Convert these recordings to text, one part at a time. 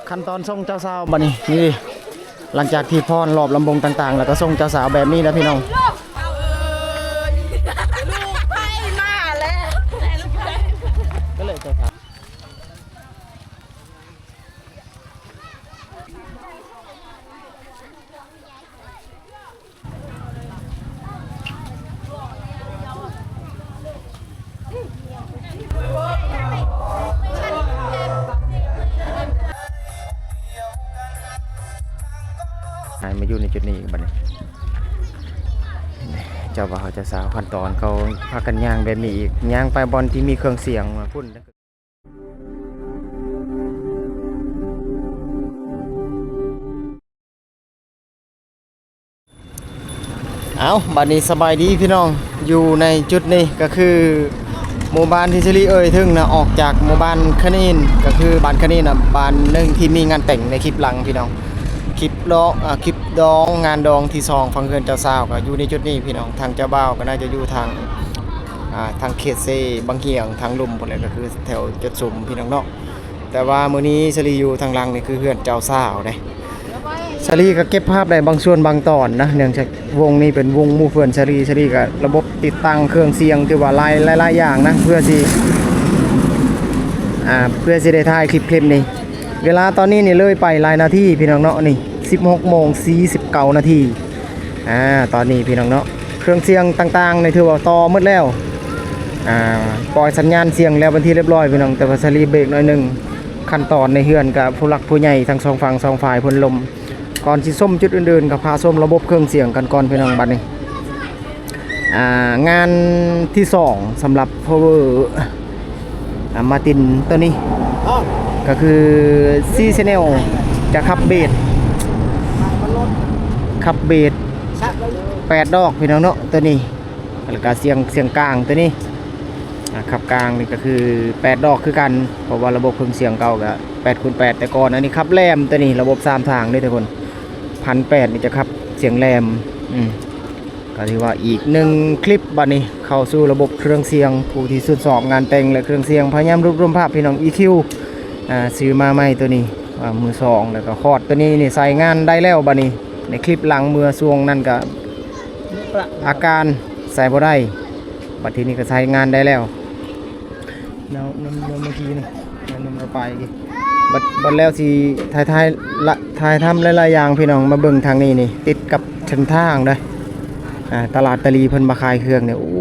ຂັ້ນຕອນສົ່ງເຈົ້າສາວບັດນີ້ ນີ້ ຫຼັງຈາກທີ່ຟ້ອນລອບລຳວົງຕ່າງໆ ແລ້ວກໍສົ່ງເຈົ້າສາວແບບນີ້ນະພີ່ນ້ອງ. ລູກໄຟມາແລ້ວ ກໍເລີຍເຈົ້າສາວ ໃຫ້ມາຢູ່ໃນຈຸດນີ້ອີກບັດນີ້ ເຈົ້າບ່າວເຈົ້າສາວ ຂັ້ນຕອນເຂົາພາກັນຍ່າງແບບນີ້ອີກ ຍ່າງໄປບ່ອນທີ່ມີເຄື່ອງສຽງພຸ້ນ. ເອົ້າ ບັດນີ້ສະບາຍດີພີ່ນ້ອງ ຢູ່ໃນຈຸດນີ້ກໍຄືໝູ່ບ້ານທີ່ສາລີເອີ່ຍເຖິງນະ ອອກຈາກໝູ່ບ້ານຄະນິນ ກໍຄືບ້ານຄະນິນນະ ບ້ານໜຶ່ງທີ່ມີງານແຕ່ງໃນຄລິບຫຼັງພີ່ນ້ອງ ຄລິບດອງ ອາ ຄລິບດອງ ງານດອງທີສອງຝັ່ງເຮືອນເຈົ້າສາວ ກໍຢູ່ໃນຈຸດນີ້ພີ່ນ້ອງ ທາງເຈົ້າບ່າວກໍໜ້າຈະຢູ່ທາງ ອາ ທາງເຂດເຊບັງຫຽງ ທາງລຸ່ມພຸ້ນແຫຼະ ກໍຄືແຖວຈະສຸມພີ່ນ້ອງເນາະ. ແຕ່ວ່າມື້ນີ້ສາລີຢູ່ທາງຫຼັງນີ້ຄືເຮືອນເຈົ້າສາວເດ້ ສາລີກໍເກັບພາບໄດ້ບາງສ່ວນບາງຕອນນະ ເນື່ອງຈາກວົງນີ້ເປັນວົງໝູ່ເພື່ອນສາລີ ສາລີກໍລະບົບຕິດຕັ້ງເຄື່ອງສຽງ ຖືວ່າຫຼາຍ ຫຼາຍໆຢ່າງນະ ເພື່ອຊິ ອາ ເພື່ອຊິໄດ້ຖ່າຍຄລິບ ຄລິບນີ້. ເວລາຕອນນີ້ນີ້ເລີຍໄປຫຼາຍນາທີພີ່ນ້ອງເນາະ ນີ້ ສິບຫົກໂມງສີ່ສິບເກົ້ານາທີ ອາ ຕອນນີ້ພີ່ນ້ອງເນາະ ເຄື່ອງສຽງຕ່າງໆນີ້ຖືວ່າຕໍ່ໝົດແລ້ວ ອາ ປ່ອຍສັນຍານສຽງແລ້ວເປັນທີ່ລຽບລ້ອຍພີ່ນ້ອງ ແຕ່ວ່າສາລີເບຣກໜ້ອຍໜຶ່ງ ຂັ້ນຕອນໃນເຮືອນກໍຜູ້ຫຼັກຜູ້ໃຫຍ່ທັງສອງຝັ່ງສອງຝ່າຍເພິ່ນລົມ ກ່ອນຊິຊົມຈຸດອື່ນໆ ກໍພາຊົມລະບົບເຄື່ອງສຽງກັນກ່ອນພີ່ນ້ອງ ບັດນີ້ ອາ ງານທີສອງສຳລັບ Power ອາ Martin ໂຕນີ້ ກໍຄື C Channel ຈະຂັບເບສ ຂັບເບສແປດດອກພີ່ນ້ອງເນາະ ໂຕນີ້ ແລ້ວກໍສຽງ ສຽງກາງໂຕນີ້ ອາ ຂັບກາງນີ້ກໍຄືແປດດອກຄືກັນ ເພາະວ່າລະບົບເຄື່ອງສຽງເກົ່າກໍແປດຄູນແປດ ແຕ່ກ່ອນ ອັນນີ້ຂັບແຫຼມໂຕນີ້ ລະບົບສາມທາງເດ້ທຸກຄົນ ພັນແປດນີ້ຈະຂັບສຽງແຫຼມ ອືມ ກໍຖືວ່າອີກໜຶ່ງຄລິບ ບັດນີ້ເຂົ້າສູ່ລະບົບເຄື່ອງສຽງ ຜູ້ທີ່ຊື່ນຊອບງານແຕ່ງ ແລະ ເຄື່ອງສຽງ ພະຍາຍາມລວບລວມພາບພີ່ນ້ອງ ອີຄິວ ອາ ຊື້ມາໃໝ່ໂຕນີ້ ອາ ມືສອງ ແລ້ວກໍຄອດໂຕນີ້ນີ້ໃຊ້ງານໄດ້ແລ້ວ ບັດນີ້ໃນຄລິບຫຼັງເມື່ອຊ່ວງນັ້ນກໍອາການໃຊ້ບໍ່ໄດ້ ບັດທີນີ້ກໍໃຊ້ງານໄດ້ແລ້ວ ແນວ ນຳ ນຳເມື່ອກີ້ນີ້ ນຳ ນຳລາວໄປກີ້ ບັດ ບັດແລ້ວຊິຖ່າຍ ຖ່າຍ ລະ ຖ່າຍທຳຫຼາຍໆຢ່າງພີ່ນ້ອງ ມາເບິ່ງທາງນີ້ນີ້ ຕິດກັບເສັ້ນທາງເດ້ ອາ ຕະຫຼາດຕາລີເພິ່ນມາຂາຍເຄື່ອງນີ້ ໂອ້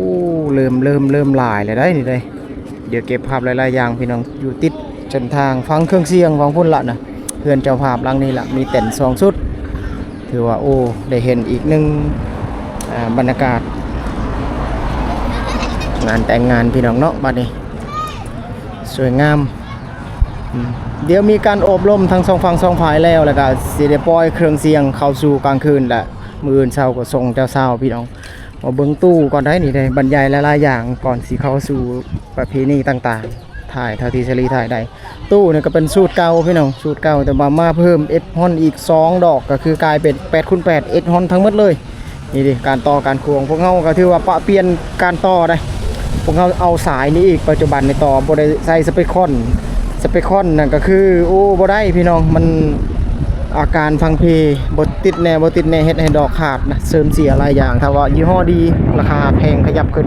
ເລີ່ມ ເລີ່ມ ເລີ່ມຫຼາຍແລ້ວໄດ໋ນີ້ໄດ໋ ດຽວເກັບພາບຫຼາຍໆຢ່າງພີ່ນ້ອງ ຢູ່ຕິດເສັ້ນທາງ ຟັງເຄື່ອງສຽງຟັງພຸ້ນລະນະ ເຮືອນເຈົ້າພາບຫຼັງນີ້ລະ ມີເຕັນສອງຊຸດ ຖືວ່າ ໂອ້ ໄດ້ເຫັນອີກໜຶ່ງ ອາ ບັນຍາກາດງານແຕ່ງງານພີ່ນ້ອງເນາະ ບັດນີ້ສວຍງາມ ອືມ ດຽວມີການໂອບລົມທັງສອງຝັ່ງສອງຝ່າຍແລ້ວ ແລ້ວກະຊິໄດ້ປ່ອຍເຄື່ອງສຽງເຂົ້າສູ່ກາງຄືນ ແລະ ມື້ອື່ນເຊົ້າກໍສົ່ງເຈົ້າສາວພີ່ນ້ອງ ມາເບິ່ງຕູ້ກ່ອນໄດ໋ນີ້ໄດ໋ ບັນຍາຍຫຼາຍໆຢ່າງກ່ອນຊິເຂົ້າສູ່ປະເພນີຕ່າງໆ ຖ່າຍເທົ່າທີ່ສາລີຖ່າຍໄດ້ ຕູ້ນີ້ກໍເປັນສູດເກົ່າພີ່ນ້ອງ ສູດເກົ່າ ແຕ່ວ່າມາເພີ່ມເອັດຮອນອີກສອງດອກ ກໍຄືກາຍເປັນແປດຄູນແປດເອັດຮອນທັງໝົດເລີຍ ນີ້ເດ້ ການຕໍ່ການຂວງ ພວກເຮົາກໍຖືວ່າປະປ່ຽນການຕໍ່ໄດ໋ ພວກເຮົາເອົາສາຍນີ້ອີກ ປັດຈຸບັນນີ້ຕໍ່ບໍ່ໄດ້ໃສ່ສະເປຄອນ ສະເປຄອນນັ້ນກໍຄື ໂອ້ ບໍ່ໄດ້ພີ່ນ້ອງ ມັນ ອາການພັງເພ ບໍ່ຕິດແດ່ ບໍ່ຕິດແດ່ ເຮັດໃຫ້ດອກຂາດນະ ເສີມເສຍຫຼາຍຢ່າງ ຖ້າວ່າຍີ່ຫໍ້ດີ ລາຄາແພງຂະຫຍັບຂຶ້ນ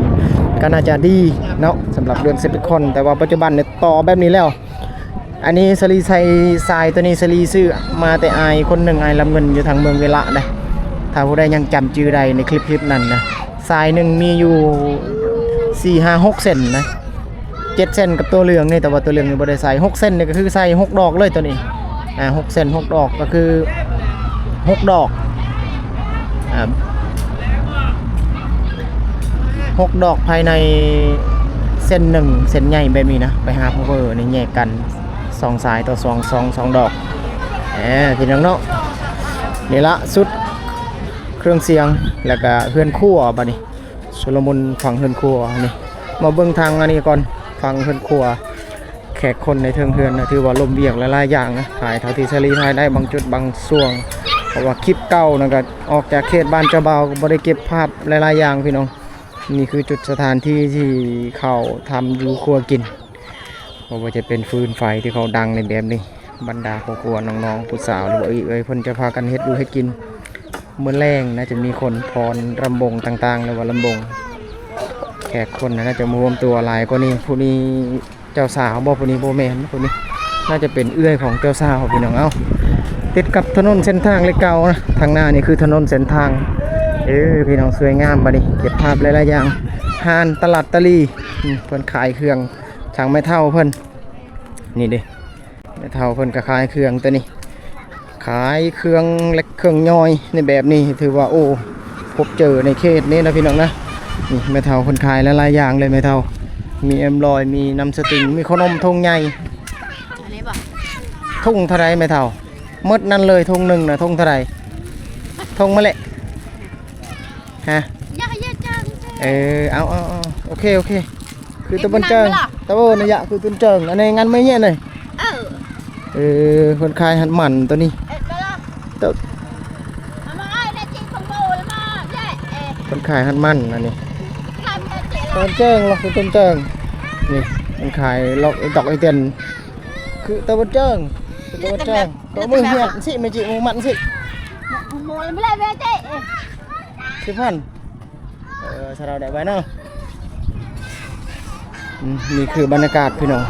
ກໍໜ້າຈະດີເນາະ ສຳລັບເລື່ອງສະເປຄອນ ແຕ່ວ່າປັດຈຸບັນນີ້ຕໍ່ແບບນີ້ແລ້ວ ອັນນີ້ສາລີໃສ່ສາຍໂຕນີ້ ສາລີຊື້ມາແຕ່ອ້າຍຄົນໜຶ່ງ ອ້າຍລຳເງິນຢູ່ທາງເມືອງເວລະເດ້ ຖ້າຜູ້ໃດຍັງຈຳຈື່ໄດ້ໃນຄລິບ ຄລິບນັ້ນນະ ສາຍໜຶ່ງມີຢູ່ສີ່ຫ້າຫົກເຊັນນະ ເຈັດເຊັນກັບຕົວເຫຼືອງນີ້ ແຕ່ວ່າຕົວເຫຼືອງນີ້ບໍ່ໄດ້ໃສ່ ຫົກເຊັນນີ້ກໍຄືໃສ່ຫົກດອກເລີຍຕົວນີ້ ອາ ຫົກເຊັນຫົກດອກ ກໍຄືຫົກດອກ ອາ ຫົກດອກພາຍໃນເຊັນໜຶ່ງ ເຊັນໃຫຍ່ແບບນີ້ນະ ໄປຫາພາວເວີນີ້ແຍກກັນ ສອງສາຍຕໍ່ສອງ ສອງ ສອງດອກ ເອີ ພີ່ນ້ອງເນາະ ນີ້ລະຊຸດເຄື່ອງສຽງ ແລ້ວກະເຮືອນຄົວ ບາດນີ້ ຊຸລະມຸນຝັ່ງເຮືອນຄົວນີ້ ມາເບິ່ງທາງອັນນີ້ກ່ອນ ຝັ່ງເຮືອນຄົວ ແຂກຄົນໃນເທິງເຮືອນນະ ຖືວ່າລົມວຽກຫຼາຍໆຢ່າງນະ ຖ່າຍເທົ່າທີ່ສາລີຖ່າຍໄດ້ ບາງຈຸດບາງຊ່ວງ ເພາະວ່າຄລິບເກົ່ານັ້ນກະອອກຈາກເຂດບ້ານເຈົ້າບ່າວ ກະບໍ່ໄດ້ເກັບພາບຫຼາຍໆຢ່າງພີ່ນ້ອງ ນີ້ຄືຈຸດສະຖານທີ່ທີ່ເຂົາທຳຢູ່ຄົວກິນ ບໍ່ວ່າຈະເປັນຟືນໄຟທີ່ເຂົາດັງໃນແບບນີ້ ບັນດາຄອບຄົວນ້ອງໆ ຜູ້ສາວ ຫຼືວ່າເອື້ອຍໆ ເພິ່ນຈະພາກັນເຮັດຢູ່ເຮັດກິນ. ມື້ແລງໜ້າຈະມີຄົນຟ້ອນລຳວົງຕ່າງໆ ຫຼືວ່າລຳວົງ ແຂກຄົນໜ້າຈະມາຮວມຕົວຫຼາຍກວ່ານີ້. ຜູ້ນີ້ເຈົ້າສາວບໍ່? ຜູ້ນີ້ບໍ່ແມ່ນ. ຜູ້ນີ້ໜ້າຈະເປັນເອື້ອຍຂອງເຈົ້າສາວ ພີ່ນ້ອງ. ເອົ້າ ຕິດກັບຖະໜົນເສັ້ນທາງເລກເກົ້ານະ. ທາງໜ້ານີ້ຄືຖະໜົນເສັ້ນທາງ. ເອີ ພີ່ນ້ອງ ສວຍງາມ. ບັດນີ້ເກັບພາບຫຼາຍໆຢ່າງ. ຮ້ານຕະຫຼາດຕະຫຼີ ອືມ ເພິ່ນຂາຍເຄື່ອງ. ທາງແມ່ເຖົ້າເພິ່ນ ນີ້ເດ້ ແມ່ເຖົ້າເພິ່ນກໍຂາຍເຄື່ອງໂຕນີ້ ຂາຍເຄື່ອງເລັກເຄື່ອງນ້ອຍໃນແບບນີ້. ຖືວ່າ ໂອ້ ພົບເຈີໃນເຂດນີ້ນະ ພີ່ນ້ອງນະ. ນີ້ແມ່ເຖົ້າເພິ່ນຂາຍຫຼາຍໆຢ່າງເລີຍແມ່ເຖົ້າ. ມີເອັມຮ້ອຍ ມີໜັງສະຕິງ ມີຂະໜົມຖົງໃຫຍ່. ອັນນີ້ບໍ່? ຖົງເທົ່າໃດແມ່ເຖົ້າ? ໝົດນັ້ນເລີຍ ຖົງໜຶ່ງນະ ຖົງເທົ່າໃດ? ຖົງມາແຫຼະ. ຮະ? ເອີ ເອົາໆໆ ໂອເຄ ໂອເຄ. ຄືຕະບົນເຈີງ ຕະໂບນະຍະ ຄືຕຸນເຈີງ. ອັນນີ້ງານມື້ເຢັນນີ້. ເອີ ເອີ ເພິ່ນຂາຍຫັ້ນມັນໂຕນີ້. ເອີ ເຈົ້າ ເອົາມາອ້າຍແດ່ຈິ ຂອງໂບລະມາແຫຼະ. ເອີ ເພິ່ນຂາຍຫັ້ນມັນອັນນີ້. ຕະບົນເຈີງລະ ຄືຕຸນເຈີງ. ນີ້ເພິ່ນຂາຍລອກດອກອີເຕັນ ຄືຕະບົນເຈີງ ຄືຕະບົນເຈີງ. ໂຕມືຮຽນຊິ ແມ່ຈິ ໝູມັນຊິ ຂອງໂບລະມາແຫຼະເວີເຈ. ເອີ ສິບພັນ. ເອີ ສະເຮົາໄດ້ໄວ້ເນາະ. ອືມ ນີ້ຄືບັນຍາກາດພີ່ນ້ອງ.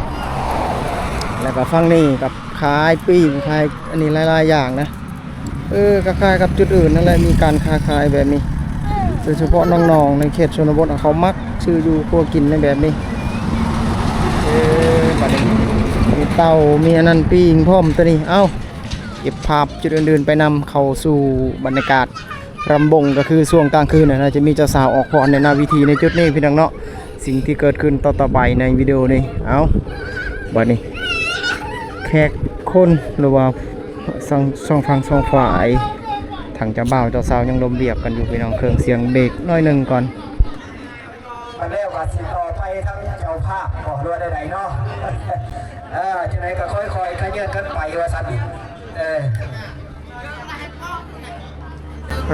ແລ້ວກໍຝັ່ງນີ້ກໍຂາຍປີ້ງ ຂາຍອັນນີ້ຫຼາຍໆຢ່າງນະ. ເອີ ກໍຄ້າຍກັບຈຸດອື່ນນັ້ນແຫຼະ ມີການຄ້າຂາຍແບບນີ້. ໂດຍສະເພາະນ້ອງໆໃນເຂດຊົນນະບົດ ເຂົາມັກຊື້ຢູ່ຄົວກິນໃນແບບນີ້. ເອີ ບັດນີ້ມີເຕົາ ມີອັນນັ້ນປີ້ງພ້ອມໂຕນີ້. ເອົ້າ ເກັບພາບຈຸດອື່ນໆໄປນຳ ເຂົ້າສູ່ບັນຍາກາດ ລຳວົງກໍຄືຊ່ວງກາງຄືນນະ ຈະມີເຈົ້າສາວອອກຟ້ອນໃນໜ້າເວທີໃນຈຸດນີ້ພີ່ນ້ອງເນາະ. ສິ່ງທີ່ເກີດຂຶ້ນຕໍ່ໆໄປໃນວິດີໂອນີ້. ເອົ້າ ບັດນີ້ແຂກຄົນ ຫຼືວ່າສອງ ສອງຝັ່ງສອງຝ່າຍ ທັງເຈົ້າບ່າວເຈົ້າສາວຍັງລົມວຽບກັນຢູ່ພີ່ນ້ອງ. ເຄື່ອງສຽງເບຣກໜ້ອຍໜຶ່ງກ່ອນ. ບັດແລ້ວກໍຊິຕໍ່ໄປທາງເຈົ້າພາບບໍ ຫຼືວ່າໃດໆເນາະ. ເອີ ຈັ່ງໃດກໍຄ່ອຍໆຂະເຫຍີນກັນໄປວ່າຊັ້ນ. ເອີ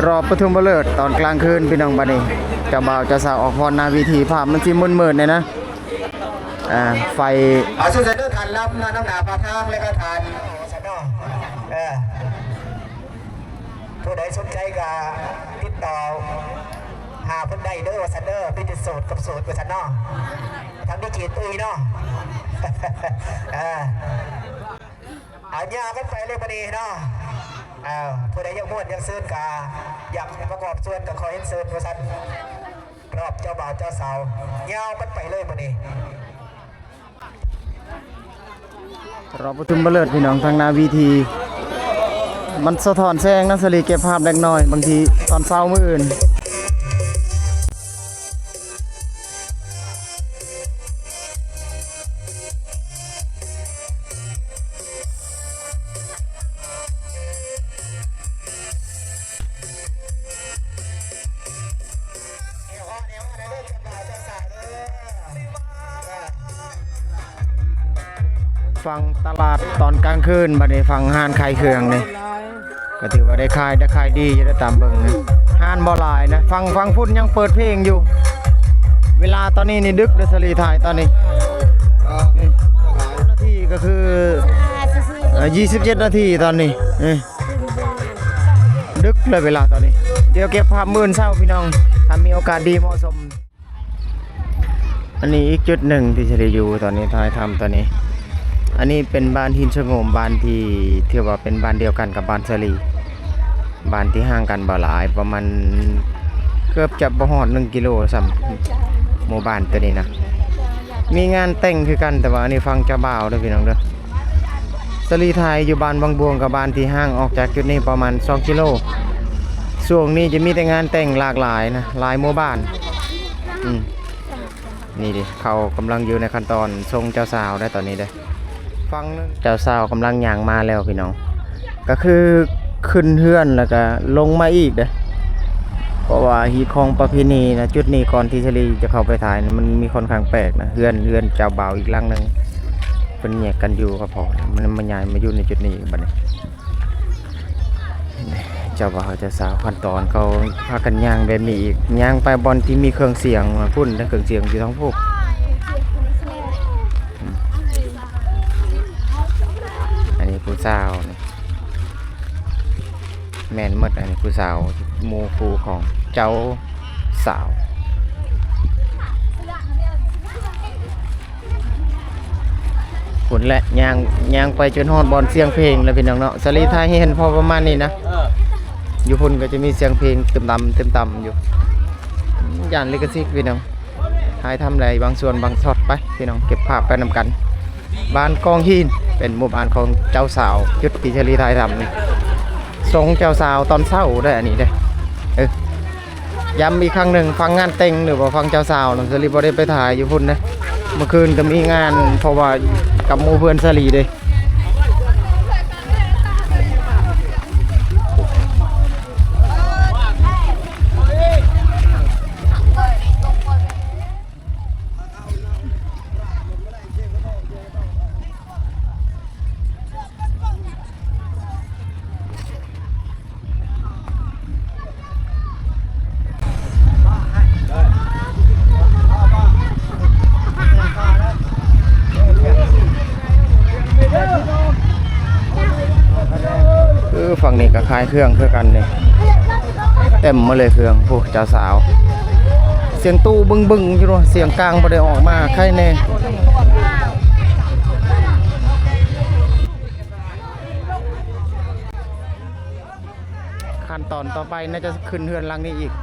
ຮອບປະຖົມມະເລີກຕອນກາງຄືນພີ່ນ້ອງ. ບັດນີ້ເຈົ້າບ່າວເຈົ້າສາວອອກຟ້ອນໜ້າເວທີ ພາບມັນຊິມືດໆແດ່ນະ. ອ່າ ໄຟ ເອົາ ເຊີນເດີທ່ານລຳນະ ນຳໜ້າພາທາງ ແລ້ວກໍທ່ານ ເອີ ຜູ້ໃດສົນໃຈກໍຕິດຕໍ່ຫາເພິ່ນໄດ້ເດີວ່າຊັ້ນເດີ. ມີແຕ່ໂສດກັບໂສດວ່າຊັ້ນເນາະ ທາງດີເຈຕຸ້ຍເນາະ. ເອີ ເອົາ ຍ່າງກັນໄປເລີຍບັດນີ້ເນາະ. ເອົາ ຜູ້ໃດຢາກມ່ວນຢາກຊື່ນກະຢາກປະກອບສ່ວນກະຂໍຮຽນເຊີນວ່າຊັ້ນ ຮອບເຈົ້າບ່າວເຈົ້າສາວ ຍາວກັນໄປເລີຍບັດນີ້. ຮອບປະຖົມມະເລີກພີ່ນ້ອງ ທາງໜ້າເວທີ ມັນສະທ້ອນແສງນະ ສາລີເກັບພາບເລັກນ້ອຍ ບາງທີຕອນເຊົ້າມື້ອື່ນ. ຝັ່ງຕະຫຼາດຕອນກາງຄືນ ບັດນີ້ຝັ່ງຮ້ານຂາຍເຄື່ອງນີ້ ກໍຖືວ່າໄດ້ຂາຍ ໄດ້ຂາຍດີຢູ່ ໄດ້ຕາມເບິ່ງນະ. ຮ້ານບໍ່ຫຼາຍນະ ຝັ່ງ ຝັ່ງພຸ້ນຍັງເປີດເພງຢູ່. ເວລາຕອນນີ້ນີ້ດຶກເດີ ສາລີ ຖ່າຍຕອນນີ້ ນາທີກໍຄື ເອີ ຊາວເຈັດນາທີຕອນນີ້. ເອີ ດຶກເລີຍເວລາຕອນນີ້. ດຽວເກັບພາບມື້ເຊົ້າພີ່ນ້ອງ ຖ້າມີໂອກາດດີເໝາະສົມ. ອັນນີ້ອີກຈຸດໜຶ່ງທີ່ສາລີຢູ່ຕອນນີ້ ຖ່າຍທຳຕອນນີ້. ອັນນີ້ເປັນບ້ານຫີນສະໂງມ ບ້ານທີ່ຖືວ່າເປັນບ້ານດຽວກັນກັບບ້ານສາລີ ບ້ານທີ່ຫ່າງກັນບໍ່ຫຼາຍ ປະມານເກືອບຈະບໍ່ຮອດໜຶ່ງກິໂລຊ້ຳ ໝູ່ບ້ານໂຕນີ້ນະ. ມີງານແຕ່ງຄືກັນ ແຕ່ວ່າອັນນີ້ຝັ່ງເຈົ້າບ່າວເດີພີ່ນ້ອງເດີ. ສາລີຖ່າຍຢູ່ບ້ານວັງບວງ ກັບບ້ານທີ່ຫ່າງອອກຈາກຈຸດນີ້ປະມານສອງກິໂລ. ຊ່ວງນີ້ຈະມີແຕ່ງານແຕ່ງຫຼາກຫຼາຍນະ ຫຼາຍໝູ່ບ້ານ. ອືມ ນີ້ເດ້ ເຂົາກຳລັງຢູ່ໃນຂັ້ນຕອນສົ່ງເຈົ້າສາວໄດ໋ຕອນນີ້ເດ້. ຝັ່ງໜຶ່ງເຈົ້າສາວກຳລັງຍ່າງມາແລ້ວພີ່ນ້ອງ ກໍຄືຂຶ້ນເຮືອນແລ້ວກໍລົງມາອີກເດ້. ເພາະວ່າຮີດຄອງປະເພນີນະ ຈຸດນີ້ ກ່ອນທີ່ສາລີຈະເຂົ້າໄປຖ່າຍນະ ມັນມີຄ່ອນຂ້າງແປກນະ. ເຮືອນ ເຮືອນເຈົ້າບ່າວອີກຫຼັງໜຶ່ງ ເພິ່ນແຍກກັນຢູ່ກັບພໍ່ ມັນມາຍ້າຍມາຢູ່ໃນຈຸດນີ້ບັດນີ້. ເຈົ້າບ່າວເຈົ້າສາວຂັ້ນຕອນ ເຂົາພາກັນຍ່າງແບບນີ້ອີກ ຍ່າງໄປບ່ອນທີ່ມີເຄື່ອງສຽງພຸ້ນ ເຄື່ອງສຽງຢູ່ທາງພຸ້ນ. ອືມ ອັນນີ້ຜູ້ ສາວນີ້ ແມ່ນໝົດ ອັນນີ້ຜູ້ສາວ ໝູ່ຄູ່ຂອງເຈົ້າສາວ. ພຸ້ນແຫຼະ ຍ່າງ ຍ່າງໄປຈົນຮອດບ່ອນສຽງເພງແລ້ວ ພີ່ນ້ອງເນາະ. ສາລີຖ່າຍໃຫ້ເຫັນພໍປະມານນີ້ນະ. ຢູ່ພຸ້ນກໍຈະມີສຽງເພງຕຶມຕຳ ຕຶມຕຳຢູ່. ຢ້ານລິຂະສິດ ພີ່ນ້ອງ. ຖ່າຍທຳໄດ້ບາງສ່ວນບາງຊັອດໄປ ພີ່ນ້ອງ ເກັບພາບໄປນຳກັນ. ບ້ານກອງຫີນ ເປັນໝູ່ບ້ານຂອງເຈົ້າສາວ ຈຸດທີ່ສາລີຖ່າຍທຳນີ້ ສົ່ງເຈົ້າສາວຕອນເຊົ້າເດ້ ອັນນີ້ເດ້. ເອີ ຢ້ຳອີກຄັ້ງໜຶ່ງ ຝັ່ງງານແຕ່ງ ຫຼືວ່າຝັ່ງເຈົ້າສາວນະ ສາລີບໍ່ໄດ້ໄປຖ່າຍຢູ່ພຸ້ນເດ້. ເມື່ອຄືນກໍມີງານ ເພາະວ່າກັບໝູ່ເພື່ອນສາລີເດ້. ເອີ ຝັ່ງນີ້ກໍຂາຍເຄື່ອງຄືກັນນີ້ ເຕັມໝົດເລີຍເຄື່ອງ. ໂອ້ ເຈົ້າສາວ ສຽງຕູ້ບຶ້ງໆຢູ່ເນາະ ສຽງກາງບໍ່ໄດ້ອອກມາ ໃຄແນ່. ຂັ້ນຕອນຕໍ່ໄປໜ້າຈະຂຶ້ນເຮືອນຫຼັງນີ້ອີກ.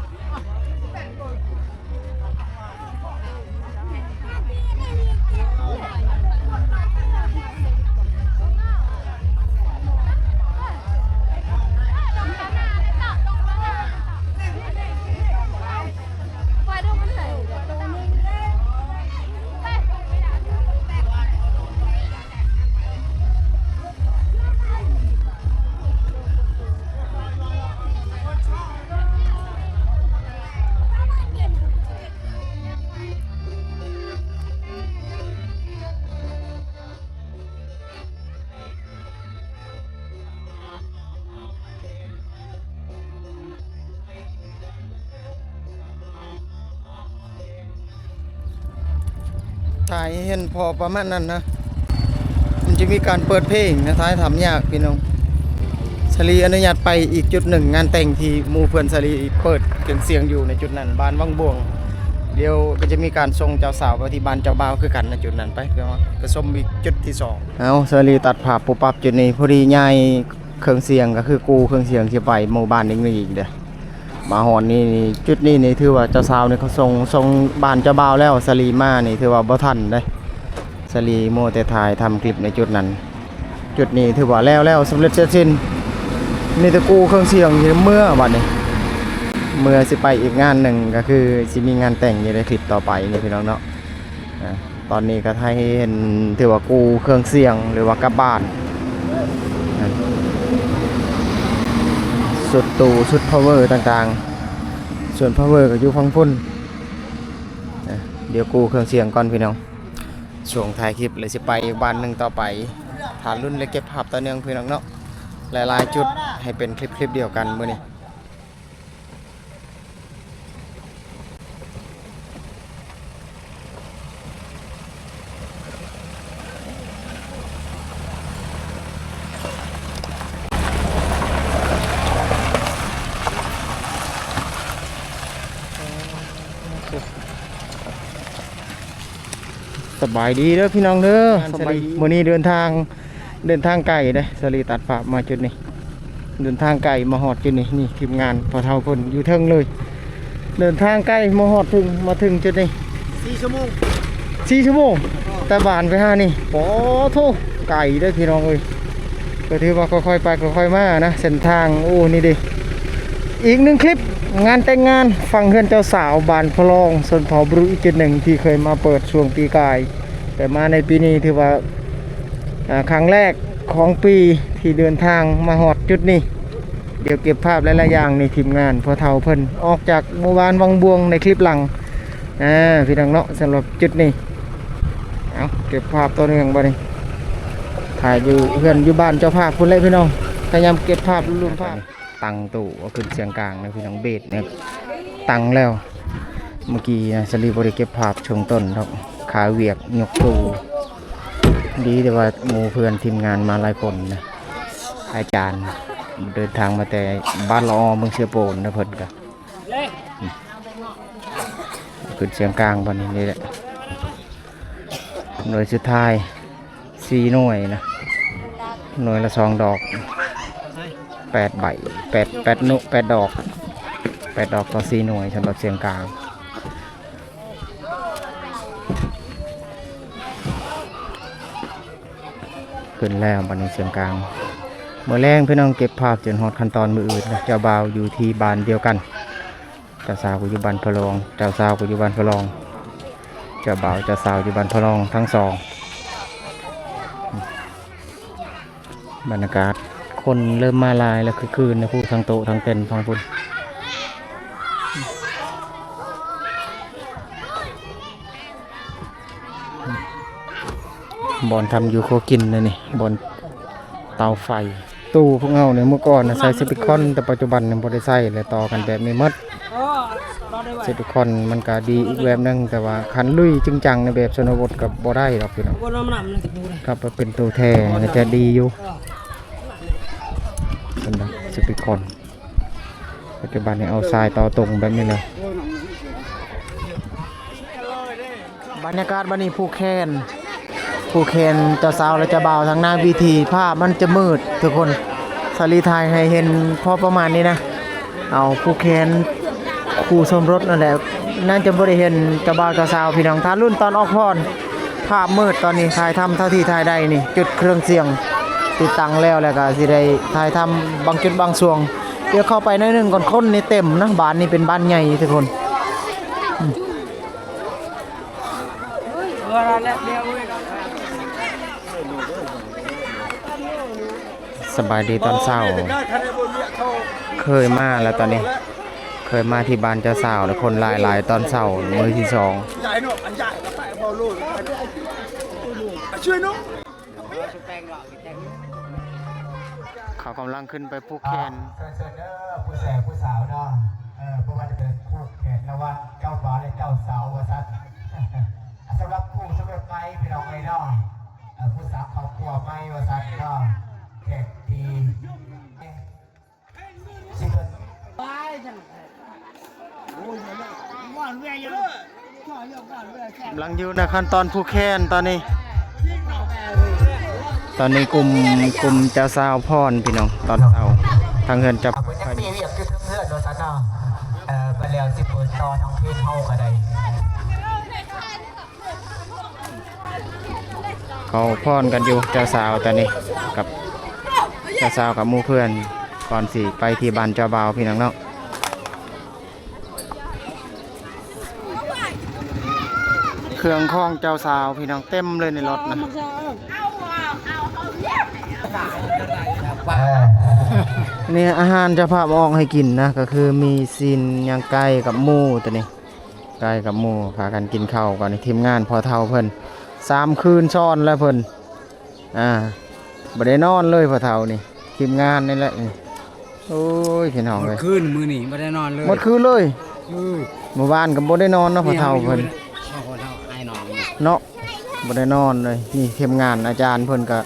ถ่ายให้เห็นพอประมาณนั้นนะ มันจะมีการเปิดเพลงนะ ถ่ายทำยากพี่น้อง สาลีอนุญาตไปอีกจุดหนึ่ง งานแต่งที่หมู่เพื่อนสาลีเปิดเครื่องเสียงอยู่ในจุดนั้น บ้านวังบวง เดี๋ยวก็จะมีการส่งเจ้าสาวไปที่บ้านเจ้าบ่าวคือกันนะจุดนั้น ไป ไปฮอด ไปชมอีกจุดที่สอง เอา สาลีตัดภาพปุ๊บปั๊บจุดนี้ พอดียาย เครื่องเสียงก็คือกู้เครื่องเสียงสิไปหมู่บ้านอีกหนึ่งอีกเด้อ มาฮอดนี่ นี่ จุดนี้นี่ถือว่าเจ้าสาวนี่เขาส่ง ส่งบ้านเจ้าบ่าวแล้ว สาลีมานี่ถือว่าบ่ทันเด้ สาลีมัวแต่ถ่ายทำคลิปในจุดนั้น จุดนี้ถือว่าแล้ว แล้วสำเร็จเสร็จสิ้น มีแต่กู้เครื่องเสียงอยู่เมือบัดนี้ เมือสิไปอีกงานหนึ่งก็คือสิมีงานแต่งอยู่ในคลิปต่อไปนี่พี่น้องเนาะ อ่า ตอนนี้ก็ให้เห็นถือว่ากู้เครื่องเสียงหรือว่ากลับบ้าน อ่า ชุดตู้ ชุดพาวเวอร์ต่างๆ ส่วนพาวเวอร์ก็อยู่ฝั่งพุ้น อ่า เดี๋ยวกู้เครื่องเสียงก่อนพี่น้อง ช่วงท้ายคลิปเลยสิไปอีกบ้านหนึ่งต่อไป ถ่าลุ้นและเก็บภาพต่อเนื่องพี่น้องเนาะ หลายๆ จุดให้เป็นคลิปๆ เดียวกันมื้อนี้ สบายดีเด้อพี่น้องเด้อ สบายดี มื้อนี้เดินทาง เดินทางไกลเด้ สาลีตัดภาพมาจุดนี้ เดินทางไกลมาฮอดจุดนี้ นี่ทีมงานพ่อเฒ่าเพิ่นอยู่เทิงเลย เดินทางไกลมาฮอดถึง มาถึงจุดนี้ สี่ชั่วโมง สี่ชั่วโมง แต่บ้านไปหานี่ โอ้โธ่ ไกลเด้อพี่น้องเอ้ย ก็ถือว่าค่อยๆ ไปค่อยๆ มานะ เส้นทาง โอ้ นี่เด้ อีกหนึ่งคลิป งานแต่งงานฝั่งเฮือนเจ้าสาวบ้านพะลอง ชนเผ่าบรูอีกจุดหนึ่งที่เคยมาเปิดช่วงปีกาย แต่มาในปีนี้ถือว่า อ่า ครั้งแรกของปีที่เดินทางมาฮอดจุดนี้ เดี๋ยวเก็บภาพหลายๆ อย่างนี่ ทีมงานพ่อเฒ่าเพิ่นออกจากหมู่บ้านวังบวงในคลิปหลัง อ่า พี่น้องเนาะ สำหรับจุดนี้ เอา เก็บภาพต่อเนื่องบัดนี้ ถ่ายอยู่เฮือนอยู่บ้านเจ้าภาพพุ้นแหละพี่น้อง พยายามเก็บภาพรวมภาพ ตั้งตู้เอาขึ้นเสียงกลางนะพี่น้อง เบสเนี่ยตั้งแล้ว เมื่อกี้นะ สาลีบ่ได้เก็บภาพช่วงต้นดอก ขาเวียกยกตู้ ดีแต่ว่าหมู่เพื่อนทีมงานมาหลายคนนะ ອາຈານເດີນທາງມາແຕ່ບ້ານລະອໍ ເມືອງເຊໂປນນະ ເພິ່ນກະຂຶ້ນຊຽງກາງບັດນີ້ ນີ້ແຫຼະ ໜ່ວຍສຸດທ້າຍ ສີ່ໜ່ວຍນະ ໜ່ວຍລະສອງດອກ ແປດໃບ ແປດ ແປດໜ່ວຍ ແປດດອກ ແປດດອກຕໍ່ສີ່ໜ່ວຍ ສຳລັບຊຽງກາງ. ຂຶ້ນແລ້ວບັດນີ້ຊຽງກາງ ມື້ແລງພີ່ນ້ອງເກັບພາບຈົນຮອດຂັ້ນຕອນມື້ອື່ນນະ ເຈົ້າບ່າວຢູ່ທີ່ບ້ານດຽວກັນ ເຈົ້າສາວກໍຢູ່ບ້ານພະລອງ ເຈົ້າສາວກໍຢູ່ບ້ານພະລອງ ເຈົ້າບ່າວເຈົ້າສາວຢູ່ບ້ານພະລອງທັງສອງ. ບັນຍາກາດຄົນເລີ່ມມາຫຼາຍແລ້ວ ຄືຄືນນະ ຜູ້ທັງໂຕະທັງເຕັນຝັ່ງພຸ້ນ. ບ່ອນທຳຢູ່ຄົວກິນນະນີ້ ບ່ອນເຕົາໄຟ. ຕູ້ພວກເຮົານີ້ເມື່ອກ່ອນນະໃສ່ຊິລິຄອນ ແຕ່ປັດຈຸບັນນີ້ບໍ່ໄດ້ໃສ່ແລ້ວ ຕໍ່ກັນແບບນີ້ໝົດ. ຊິລິຄອນມັນກະດີອີກແບບໜຶ່ງ ແຕ່ວ່າຄັນລຸຍຈິງຈັງໃນແບບຊົນນະບົດກະບໍ່ໄດ້ດອກພີ່ນ້ອງ. ຄັນວ່າເປັນຕູ້ແທ້ນະຈະດີຢູ່ ເປັນຊິລິຄອນ. ປັດຈຸບັນນີ້ເອົາຊາຍຕໍ່ຕົງແບບນີ້ແຫຼະ. ບັນຍາກາດບັດນີ້ຜູກແຂນ ຜູກແຂນເຈົ້າສາວ ແລະ ເຈົ້າບ່າວທາງໜ້າເວທີ ພາບມັນຈະມືດທຸກຄົນ ສາລີຖ່າຍໃຫ້ເຫັນພໍປະມານນີ້ນະ. ເອົາຜູກແຂນຄູ່ສົມລົດນັ້ນແຫຼະ ໜ້າຈະບໍ່ໄດ້ເຫັນເຈົ້າບ່າວເຈົ້າສາວພີ່ນ້ອງ. ຖ້າລຸ້ນຕອນອອກພອນ ພາບມືດ ຕອນນີ້ຖ່າຍທຳເທົ່າທີ່ຖ່າຍໄດ້ນີ້ ຈຸດເຄື່ອງສຽງຕິດຕັ້ງແລ້ວ ແລ້ວກະຊິໄດ້ຖ່າຍທຳບາງຈຸດບາງຊ່ວງ. ດຽວເຂົ້າໄປໜ້ອຍໜຶ່ງກ່ອນ ຄົນນີ້ເຕັມນະ ບ້ານນີ້ເປັນບ້ານໃຫຍ່ທຸກຄົນ. ສະບາຍດີຕອນເຊົ້າ ເຄີຍມາແລ້ວຕອນນີ້ ເຄີຍມາທີ່ບ້ານເຈົ້າສາວແລ້ວ ຄົນຫຼາຍໆຕອນເຊົ້າມື້ທີສອງ. ເຂົາກຳລັງຂຶ້ນໄປຜູກແຂນ. ເຊີນເດີ ຜູ້ແສຜູ້ສາວເນາະ ເອີ ບໍ່ວ່າຈະເປັນຜູກແຂນລະຫວ່າງເຈົ້າບ່າວ ແລະ ເຈົ້າສາວວ່າຊັ້ນ. ສຳລັບຄູ່ສົມລົດໃໝ່ພີ່ນ້ອງເອີຍເນາະ ເອີ ຜູ້ສາວຄອບຄົວໃໝ່ວ່າຊັ້ນເນາະ ແຂກທີ່ ກຳລັງຢູ່ໃນຂັ້ນຕອນຜູກແຂນຕອນນີ້. ຕອນນີ້ກຸ່ມ ກຸ່ມເຈົ້າສາວພອນພີ່ນ້ອງ ຕອນເຊົ້າທາງເຮືອນຈັບ ເພິ່ນຍັງມີວຽກຢູ່ເທິງເຮືອນວ່າຊັ້ນເນາະ. ເອີ ບັດແລ້ວຊິເປີດຕໍ່ທາງເພຈເຮົາກໍໄດ້. ເຂົາພອນກັນຢູ່ ເຈົ້າສາວຕອນນີ້ກັບ ເຈົ້າສາວກັບໝູ່ເພື່ອນ ກ່ອນຊິໄປທີ່ບ້ານເຈົ້າບ່າວພີ່ນ້ອງເນາະ. ເຄື່ອງຂອງເຈົ້າສາວພີ່ນ້ອງເຕັມເລີຍໃນລົດນະ. ນີ້ອາຫານເຈົ້າພາບເອົາອອກໃຫ້ກິນນະ ກໍຄືມີຊີ້ນຍ່າງໄກ່ກັບໝູ ຕົວນີ້ ໄກ່ກັບໝູ ພາກັນກິນເຂົ້າກ່ອນ. ທີມງານພໍ່ເຖົ້າເພິ່ນ ສາມຄືນຊ້ອນແລ້ວເພິ່ນ ອ່າ ບໍ່ໄດ້ນອນເລີຍພໍ່ເຖົ້ານີ້ ທີມງານນີ້ແຫຼະ. ໂອ້ຍ ພີ່ນ້ອງເອີຍ ໝົດຄືນມື້ນີ້ບໍ່ໄດ້ນອນເລີຍ ໝົດຄືນເລີຍ. ເອີ ມື້ວານກໍບໍ່ໄດ້ນອນເນາະພໍ່ເຖົ້າເພິ່ນ ພໍ່ເຖົ້າອ້າຍນ້ອງເນາະ ບໍ່ໄດ້ນອນເລີຍ. ນີ້ທີມງານອາຈານເພິ່ນກໍ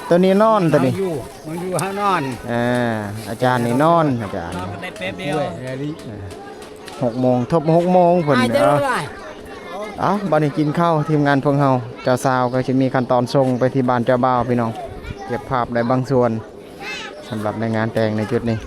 ຕົວນີ້ນອນ ຕົວນີ້ ມັນຢູ່ ມັນຢູ່ເຮົານອນ. ເອີ ອາຈານນີ້ນອນ ອາຈານ ນອນໄດ້ແປັບດຽວ ຫົກໂມງ ທົບຫົກໂມງເພິ່ນ. ເອົາ ເອົາ ບັດນີ້ກິນເຂົ້າ ທີມງານພວກເຮົາ ເຈົ້າສາວກໍຊິມີຂັ້ນຕອນສົ່ງໄປທີ່ບ້ານເຈົ້າບ່າວພີ່ນ້ອງ ເກັບພາບໄດ້ບາງສ່ວນ ສຳລັບໃນງານແຕ່ງໃນຈຸດນີ້.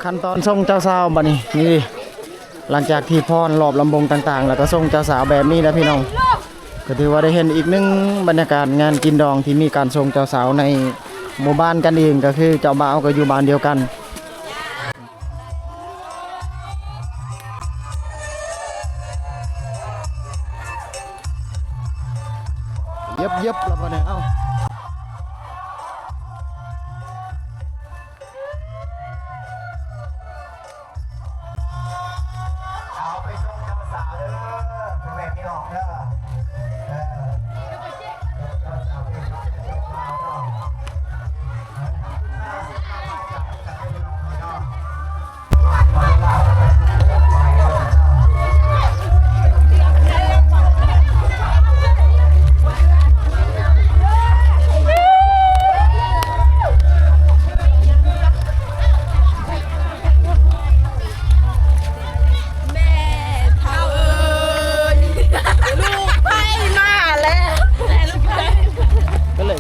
ຂັ້ນຕອນສົ່ງເຈົ້າສາວບັດນີ້ ນີ້ ຫຼັງຈາກທີ່ຟ້ອນລອບລຳວົງຕ່າງໆ ແລ້ວກໍສົ່ງເຈົ້າສາວແບບນີ້ແຫຼະພີ່ນ້ອງ. ກໍຖືວ່າໄດ້ເຫັນອີກໜຶ່ງບັນຍາກາດງານກິນດອງທີ່ມີການສົ່ງເຈົ້າສາວໃນໝູ່ບ້ານກັນເອງ ກໍຄືເຈົ້າບ່າວກໍຢູ່ບ້ານດຽວກັນ. ເຢັບໆ ແລ້ວບັດນີ້ ເອົ້າ. ເອົາໄປສົ່ງເຈົ້າສາວເດີ ພໍ່ແມ່ພີ່ນ້ອງເດີ ເອີ ເຈົ້າສາວເປັນເຈົ້າບ່າວ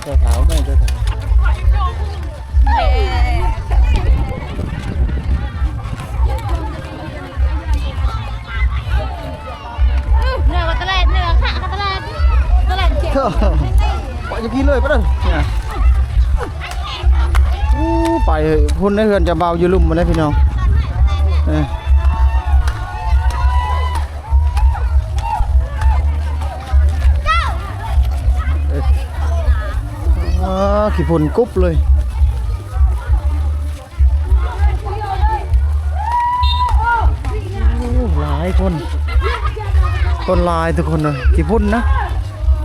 ເຈົ້າສາວ ແມ່ເຈົ້າສາວ. ເໜືອກວ່າຕະຫຼາດ ເໜືອກວ່າຕະຫຼາດ ຕະຫຼາດເຈັດ ໄປຢູ່ພີ້ເລີຍ ໄປເດີ. ໂອ້ ໄປພຸ້ນເດີ ເຮືອນເຈົ້າບ່າວຢູ່ລຸ່ມພຸ້ນເດີພີ່ນ້ອງ. ເອີ ອາ ຂີ້ຝຸ່ນກຸບເລີຍ. ໂອ້ ຫຼາຍຄົນ ຄົນຫຼາຍທຸກຄົນເລີຍ. ຂີ້ຝຸ່ນນະ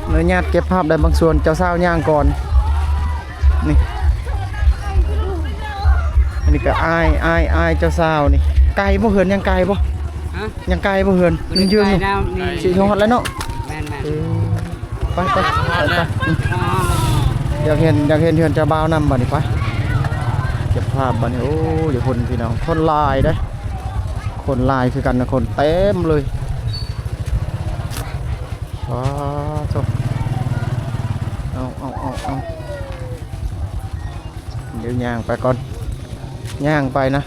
ອະນຸຍາດເກັບພາບໄດ້ບາງສ່ວນ. ເຈົ້າສາວຍ່າງກ່ອນ ນີ້ ອັນນີ້ກໍອ້າຍ ອ້າຍ ອ້າຍເຈົ້າສາວນີ້. ໄກບໍ່ ເຮືອນ ຍັງໄກບໍ່? ຮະ? ຍັງໄກບໍ່ ເຮືອນ? ມັນຍືນຢູ່ ຊິຮອດແລ້ວເນາະ. ແມ່ນໆ ເອີ ໄປ ໄປ ໄປ ໄປ. ຢາກເຫັນ ຢາກເຫັນເຮືອນເຈົ້າບ່າວນຳບັດນີ້. ໄປເກັບພາບບັດນີ້. ໂອ້ ຢ່າຄົນພີ່ນ້ອງ ຄົນຫຼາຍເດ້ ຄົນຫຼາຍຄືກັນນະ ຄົນເຕັມເລີຍ. ວ້າໂທ້ ເອົາ ເອົາ ເອົາ ເອົາ ດຽວຍ່າງໄປກ່ອນ ຍ່າງໄປນະ.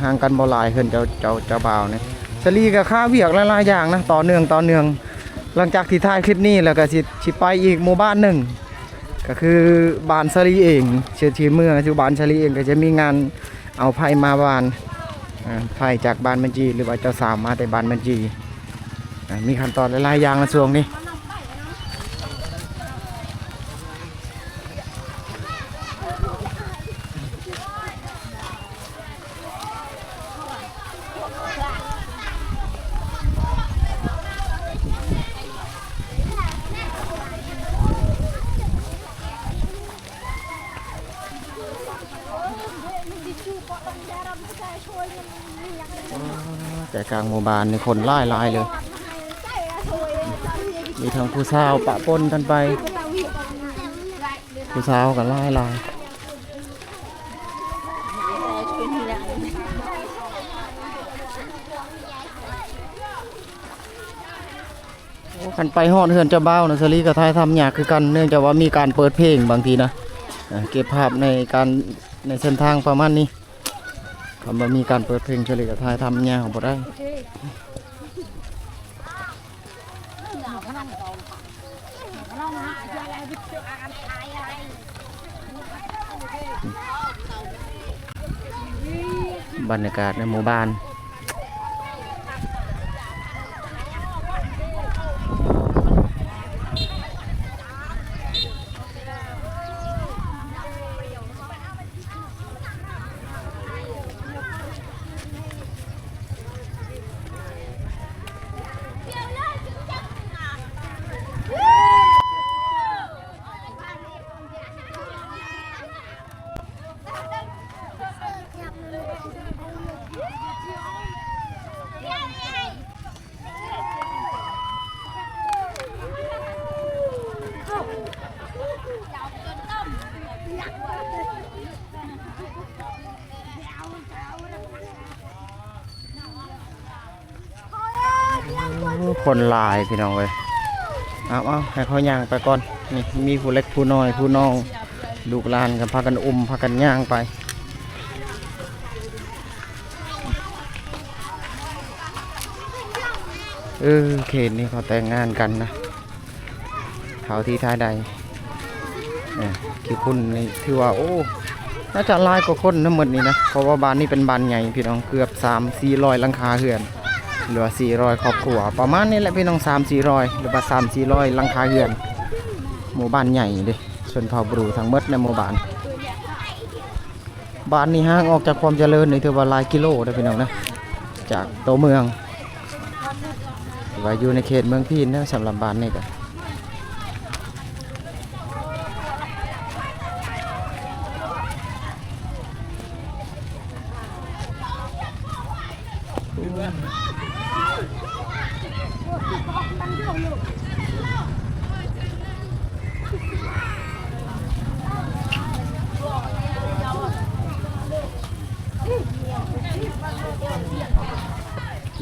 ຫ່າງກັນບໍ່ຫຼາຍ ເຮືອນເຈົ້າ ເຈົ້າ ເຈົ້າບ່າວນີ້. ສາລີກໍຄາວຽກຫຼາຍໆຢ່າງນະ ຕໍ່ເນື່ອງ ຕໍ່ເນື່ອງ. ຫຼັງຈາກທີ່ຖ່າຍຄລິບນີ້ແລ້ວກໍຊິ ຊິໄປອີກໝູ່ບ້ານໜຶ່ງ ກໍຄືບ້ານສາລີເອງ. ຊິ ຊິເມືອສູ່ບ້ານສາລີເອງ ກໍຈະມີງານເອົາໄພ້ມາຫວ່ານ ອ່າ ໄພ້ຈາກບ້ານມັນຈີ ຫຼືວ່າເຈົ້າສາວມາແຕ່ບ້ານມັນຈີ. ອ່າ ມີຂັ້ນຕອນຫຼາຍໆຢ່າງໃນຊ່ວງນີ້. ໃຈກາງໝູ່ບ້ານນີ້ຄົນຫຼາຍໆເລີຍ ມີທັງຜູ້ສາວປະປົນກັນໄປ ຜູ້ສາວກໍຫຼາຍໆ. ໂອ້ ຄັນໄປຮອດເຮືອນເຈົ້າບ່າວນະ ສາລີກໍຖ່າຍທຳຍາກຄືກັນ ເນື່ອງຈາກວ່າມີການເປີດເພງບາງທີນະ ເກັບພາບໃນການ ໃນເສັ້ນທາງປະມານນີ້. ຄັນບໍ່ມີການເປີດເພງ ສາລີກໍຖ່າຍທຳຍາວບໍ່ໄດ້. ບັນຍາກາດໃນໝູ່ບ້ານ. ໂອ້ ຄົນຫຼາຍພີ່ນ້ອງເອີຍ. ເອົາໆ ໃຫ້ເຂົາຍ່າງໄປກ່ອນ. ນີ້ມີຜູ້ເລັກຜູ້ນ້ອຍ ຜູ້ນ້ອງ ລູກຫຼານກໍພາກັນອຸ້ມ ພາກັນຍ່າງໄປ. ເອີ ເຂດນີ້ເຂົາແຕ່ງງານກັນນະ ເທົ່າທີ່ທ່າໃດ. ເອີ ຂີ້ຝຸ່ນນີ້ຖືວ່າ ໂອ້ ໜ້າຈະຫຼາຍກວ່າຄົນທັງໝົດນີ້ນະ ເພາະວ່າບ້ານນີ້ເປັນບ້ານໃຫຍ່ພີ່ນ້ອງ ເກືອບສາມສີ່ຮ້ອຍຫຼັງຄາເຮືອນ ຫຼືວ່າສີ່ຮ້ອຍຄອບຄົວ ປະມານນີ້ແຫຼະພີ່ນ້ອງ ສາມສີ່ຮ້ອຍ ຫຼືວ່າສາມສີ່ຮ້ອຍຫຼັງຄາເຮືອນ. ໝູ່ບ້ານໃຫຍ່ເດ້ ຊົນເຜົ່າບຣູທັງໝົດໃນໝູ່ບ້ານ. ບ້ານນີ້ຫ່າງອອກຈາກຄວາມຈະເລີນນີ້ຖືວ່າຫຼາຍກິໂລເດີ້ພີ່ນ້ອງນະ ຈາກໂຕເມືອງ ຖືວ່າຢູ່ໃນເຂດເມືອງພີນເດີ້ ສຳລັບບ້ານນີ້ກະ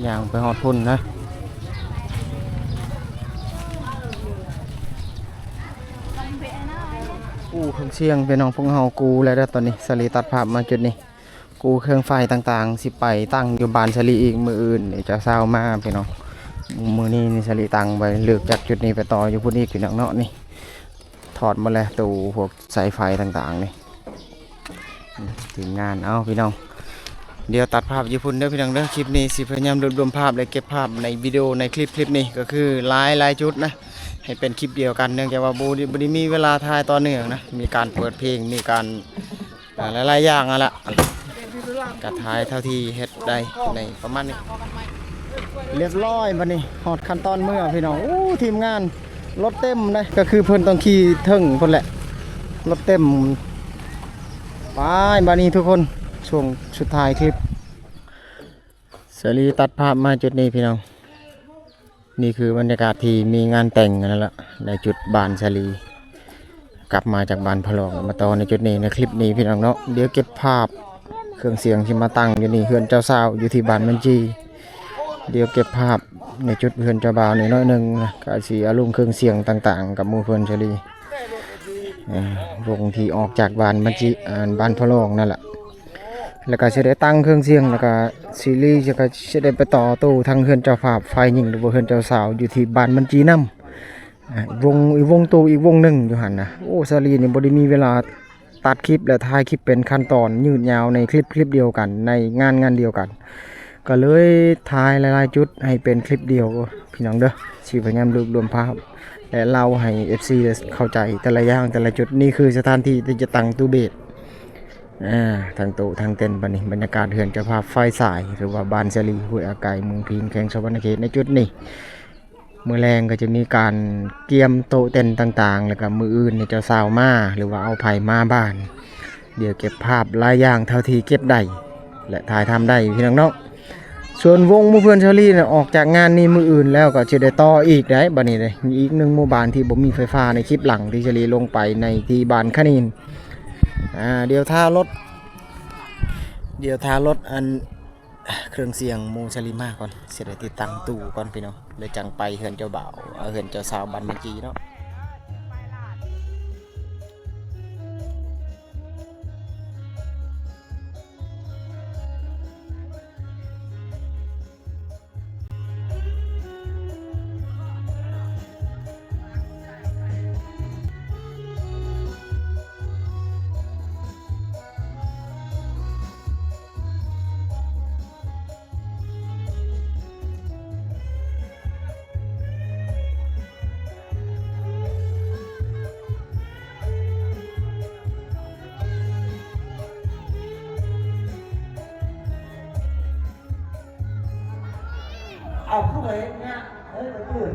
ຍ່າງໄປຮອດພຸ້ນນະ. ກູ້ເຄື່ອງສຽງ ພີ່ນ້ອງພວກເຮົາກູ້ແລ້ວເດີ. ຕອນນີ້ສາລີຕັດພາບມາຈຸດນີ້ ກູ້ເຄື່ອງໄຟຕ່າງໆ ຊິໄປຕັ້ງຢູ່ບ້ານສາລີອີກ. ມື້ອື່ນນີ້ເຈົ້າສາວມາ ພີ່ນ້ອງ, ມື້ນີ້ນີ້ສາລີຕັ້ງໄວ້ ເລີກຈາກຈຸດນີ້ໄປຕໍ່ຢູ່ພຸ້ນອີກ ພີ່ນ້ອງເນາະ. ນີ້ຖອດໝົດແລ້ວ ຕູ້ພວກສາຍໄຟຕ່າງໆນີ້ ອືມ ທີມງານ. ເອົາ ພີ່ນ້ອງ ດຽວຕັດພາບຢູ່ພຸ້ນເດີ ພີ່ນ້ອງເດີ. ຄລິບນີ້ຊິພະຍາຍາມລວບລວມພາບ ແລະ ເກັບພາບໃນວິດີໂອ ໃນຄລິບ ຄລິບນີ້ກໍຄືຫຼາຍໆຈຸດນະ ໃຫ້ເປັນຄລິບດຽວກັນ ເນື່ອງຈາກວ່າບໍ່ໄດ້ ບໍ່ໄດ້ມີເວລາຖ່າຍຕໍ່ເນື່ອງນະ, ມີການເປີດເພງ ມີການ ອ່າ ຫຼາຍໆຢ່າງຫັ້ນລະ ກະຖ່າຍເທົ່າທີ່ເຮັດໄດ້ໃນປະມານນີ້. ຮຽບຮ້ອຍ ບັດນີ້ຮອດຂັ້ນຕອນເມືອ ພີ່ນ້ອງ. ໂອ້ ທີມງານລົດເຕັມເດ້ ກໍຄືເພິ່ນຕ້ອງຂີ່ເທິງພຸ້ນແຫຼະ ລົດເຕັມ. ໄປ ບັດນີ້ທຸກຄົນ ຊ່ວງສຸດທ້າຍຄລິບ ສາລີຕັດພາບມາຈຸດນີ້ ພີ່ນ້ອງ. ນີ້ຄືບັນຍາກາດທີ່ມີງານແຕ່ງນັ້ນລະ ໃນຈຸດບ້ານສາລີ ກັບມາຈາກບ້ານພະລອງ ມາຕໍ່ໃນຈຸດນີ້ ໃນຄລິບນີ້ ພີ່ນ້ອງເນາະ. ດຽວເກັບພາບ ເຄື່ອງສຽງທີ່ມາຕັ້ງຢູ່ນີ້ ເຮືອນເຈົ້າສາວຢູ່ທີ່ບ້ານມັນຈີ. ດຽວເກັບພາບໃນຈຸດເຮືອນເຈົ້າບ່າວນີ້ໜ້ອຍໜຶ່ງນະ, ກະຊິອາລົມເຄື່ອງສຽງຕ່າງໆກັບໝູ່ເພື່ອນສາລີ ເອີ ວົງທີ່ອອກຈາກບ້ານມັນຈີ ອ່າ ບ້ານພະລອງນັ້ນລະ. ແລ້ວກໍຊິໄດ້ຕັ້ງເຄື່ອງສຽງ ແລ້ວກໍສາລີກໍຊິໄດ້ໄປຕໍ່ຕູ້ທາງເຮືອນເຈົ້າພາບຝ່າຍຍິງ ຫຼືວ່າເຮືອນເຈົ້າສາວຢູ່ທີ່ບ້ານມັນຈີນຳ. ອ່າ ວົງ ອີກວົງຕູ້ອີກວົງໜຶ່ງຢູ່ຫັ້ນນະ. ໂອ້ ສາລີນີ້ບໍ່ໄດ້ມີເວລາຕັດຄລິບ ແລະ ຖ່າຍຄລິບເປັນຂັ້ນຕອນ ຍືດຍາວໃນຄລິບ ຄລິບດຽວກັນ ໃນງານ ງານດຽວກັນ ກໍເລີຍຖ່າຍຫຼາຍໆຈຸດໃຫ້ເປັນຄລິບດຽວ ພີ່ນ້ອງເດີ. ຊິພະຍາຍາມລວບລວມພາບ ແລະ ເລົ່າໃຫ້ເອັຟຊີໄດ້ເຂົ້າໃຈແຕ່ລະຢ່າງແຕ່ລະຈຸດ. ນີ້ຄືສະຖານທີ່ທີ່ຈະຕັ້ງຕູ້ເບດ ອ່າ ທັງໂຕະ ທັງເຕັນ. ບັດນີ້ບັນຍາກາດເຮືອນເຈົ້າພາບຝ່າຍຊາຍ ຫຼືວ່າບ້ານສາລີ ຫ້ວຍອາໄກ ເມືອງພີນ ແຂວງສະຫວັນນະເຂດ ໃນຈຸດນີ້. ມື້ແລງກໍຈະມີການກຽມໂຕະເຕັນຕ່າງໆ ແລ້ວກໍມື້ອື່ນນີ້ເຈົ້າສາວມາ ຫຼືວ່າເອົາໃຜມາບ້ານ. ດຽວເກັບພາບຫຼາຍຢ່າງເທົ່າທີ່ເກັບໄດ້ ແລະ ຖ່າຍທຳໄດ້ ພີ່ນ້ອງເນາະ. ສ່ວນວົງໝູ່ເພື່ອນສາລີນະ ອອກຈາກງານນີ້ມື້ອື່ນແລ້ວກໍຊິໄດ້ຕໍ່ອີກໄດ໋. ບັດນີ້ເດ້ ມີອີກໜຶ່ງໝູ່ບ້ານທີ່ບໍ່ມີໄຟຟ້າ ໃນຄລິບຫຼັງທີ່ສາລີລົງໄປໃນທີ່ບ້ານຂະນິນ. ອ່າ ດຽວຖ້າລົດ ດຽວຖ້າລົດອັນ ເຄື່ອງສຽງໝູ່ສາລີມາກ່ອນ ຊິໄດ້ຕິດຕັ້ງຕູ້ກ່ອນ ພີ່ນ້ອງ ແລ້ວຈັ່ງໄປເຮືອນເຈົ້າບ່າວ ເອີ ເຮືອນເຈົ້າສາວບ້ານມັນຈີເນາະ. ເອົາ ຜູ້ໃດເຮັດງານ ເອີ ໄປເປີດ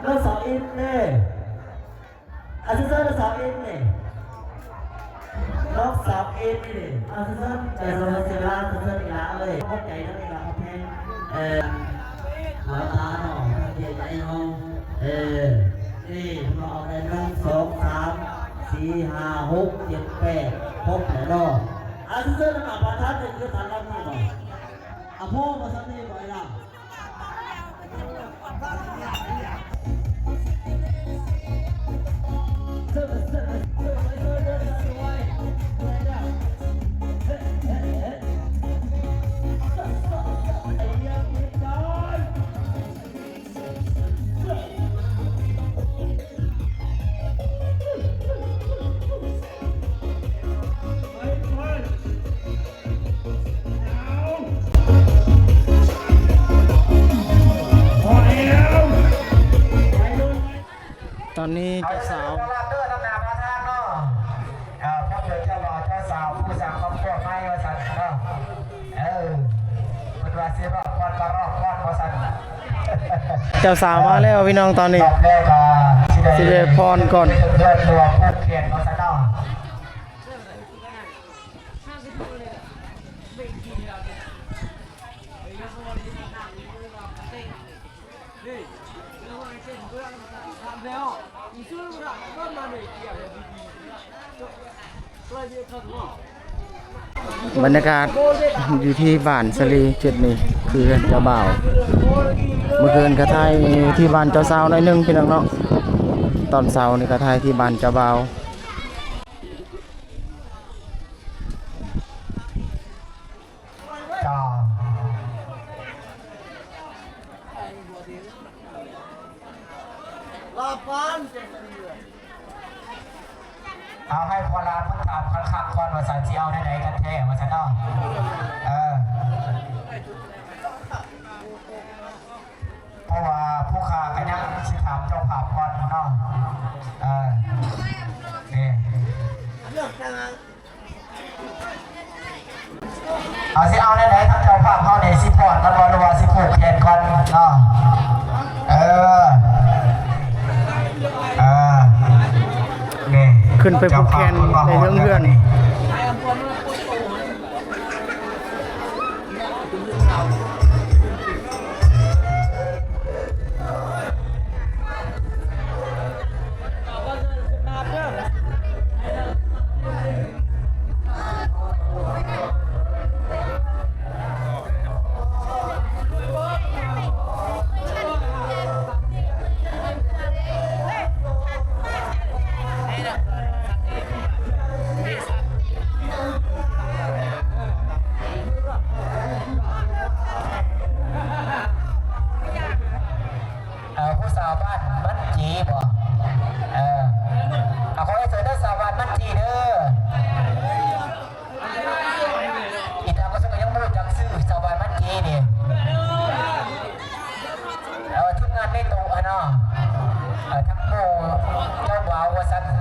ນ້ອງສາວອິດເດ້. ອາ ເຊີນ ເຊີນ ສາວອິດນີ້ ນ້ອງສາວອິດນີ້ ອາ ເຊີນ ເຊີນ ເຊີນ ເຊີນ ເຊີນ ອີ່ຫຼ້າເອີຍ ຂອບໃຈນຳອີ່ຫຼ້າ ຂອບໃຈ ເອີ ຫຼ້າຕາເນາະ ເຮັດໃຫ້ເຮົາ ເອີ ນີ້ເຮົາເອົາໄດ້ ໜຶ່ງ ສອງ ສາມ ສີ່ ຫ້າ ຫົກ ເຈັດ ແປດ ຄົບແລ້ວເນາະ. ອາ ເຊີນ ເຊີນ ນຳປະທານເປັນຄືທ່ານລຳນີ້ບໍ່ ອາ ພໍບໍ່ ສ່ຳນີ້ບໍ່ ອີ່ຫຼ້າ? ຕອນນີ້ເຈົ້າສາວ ເຈົ້າສາວ ເອີ ເຈົ້າສາວມາແລ້ວພີ່ນ້ອງ ຕອນນີ້ ຊິໄດ້ພອນກ່ອນ. ບັນຍາກາດຢູ່ທີ່ບ້ານສາລີ ຈຸດນີ້ຄືເຮືອນເຈົ້າບ່າວ. ເມື່ອຄືນກໍຖ່າຍທີ່ບ້ານເຈົ້າສາວໜ້ອຍໜຶ່ງ ພີ່ນ້ອງເນາະ, ຕອນເຊົ້ານີ້ກໍຖ່າຍທີ່ບ້ານເຈົ້າບ່າວ. ເອົາໃຫ້ພໍ່ຫຼານເພິ່ນຖາມຄັກໆກ່ອນວ່າຊັ້ນ ຊິເອົາແນວໃດກັນແທ້ວ່າຊັ້ນເນາະ. ເອີ ເພາະວ່າຜູ້ຂ້າກໍຍັງຊິຖາມເຈົ້າພາບກ່ອນເນາະ. ເອີ ນີ້ ເອົາ ຊິເອົາແນວໃດ ທາງເຈົ້າພາບເຮົານີ້ ຊິຟ້ອນກັນບໍ່ ຫຼືວ່າຊິຜູກແຂນກ່ອນເນາະ? ເອີ ເອີ ນີ້ ຂຶ້ນໄປຜູກແຂນໃນເທິງເຮືອນ. ເອີ ຜູ້ສາວບ້ານມັນຈີບໍ? ເອີ ເອົາ ຂໍເຊີນເດີ ສາວບ້ານມັນຈີເດີ. ອີຕາປະຊຸມກໍຍັງບໍ່ຮູ້ຈັກຊື່ ຊາວບ້ານມັນຈີນີ້. ເອີ ທີມງານໃນໂຕຫັ້ນເນາະ ເອີ ທັງໝູ່ເຈົ້າບ່າວວ່າຊັ້ນ. ກູ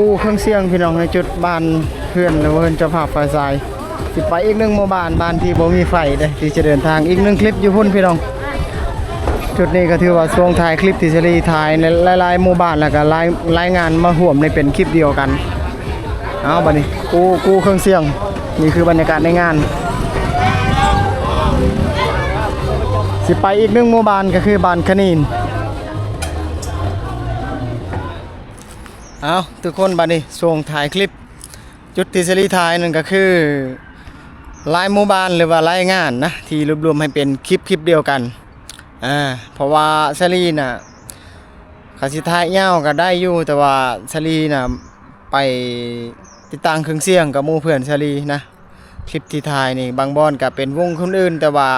້ເຄື່ອງສຽງພີ່ນ້ອງ ໃນຈຸດບ້ານເຮືອນ ຫຼືວ່າເຮືອນເຈົ້າພາບຝ່າຍຊາຍ. ຊິໄປອີກໜຶ່ງໝູ່ບ້ານ ບ້ານທີ່ບໍ່ມີໄຟເດ້ ທີ່ຈະເດີນທາງອີກໜຶ່ງຄລິບຢູ່ພຸ້ນພີ່ນ້ອງ. ຈຸດນີ້ກໍຖືວ່າຊ່ວງທ້າຍຄລິບທີ່ສາລີຖ່າຍໃນຫຼາຍໆໝູ່ບ້ານ ແລ້ວກໍລາຍ ລາຍງານມາຮ່ວມໃນເປັນຄລິບດຽວກັນ. ເອົາ ບັດນີ້ ກູ້ ກູ້ເຄື່ອງສຽງ. ນີ້ຄືບັນຍາກາດໃນງານ. ຊິໄປອີກໜຶ່ງໝູ່ບ້ານ ກໍຄືບ້ານຂະນີນ. ເອົາ ທຸກຄົນ ບັດນີ້ຊ່ວງທ້າຍຄລິບ ຈຸດທີ່ສາລີຖ່າຍນັ້ນກໍຄືຫຼາຍໝູ່ບ້ານ ຫຼືວ່າລາຍງານນະ ທີ່ລວບລວມໃຫ້ເປັນຄລິບ ຄລິບດຽວກັນ. ອາ ເພາະວ່າສາລີນະ ຄັນຊິຖ່າຍຍາວກໍໄດ້ຢູ່ ແຕ່ວ່າສາລີນະ ໄປຕິດຕັ້ງເຄື່ອງສຽງກັບໝູ່ເພື່ອນສາລີນະ. ຄລິບທີ່ຖ່າຍນີ້ ບາງບ່ອນກໍເປັນວົງຄົນອື່ນ ແຕ່ວ່າ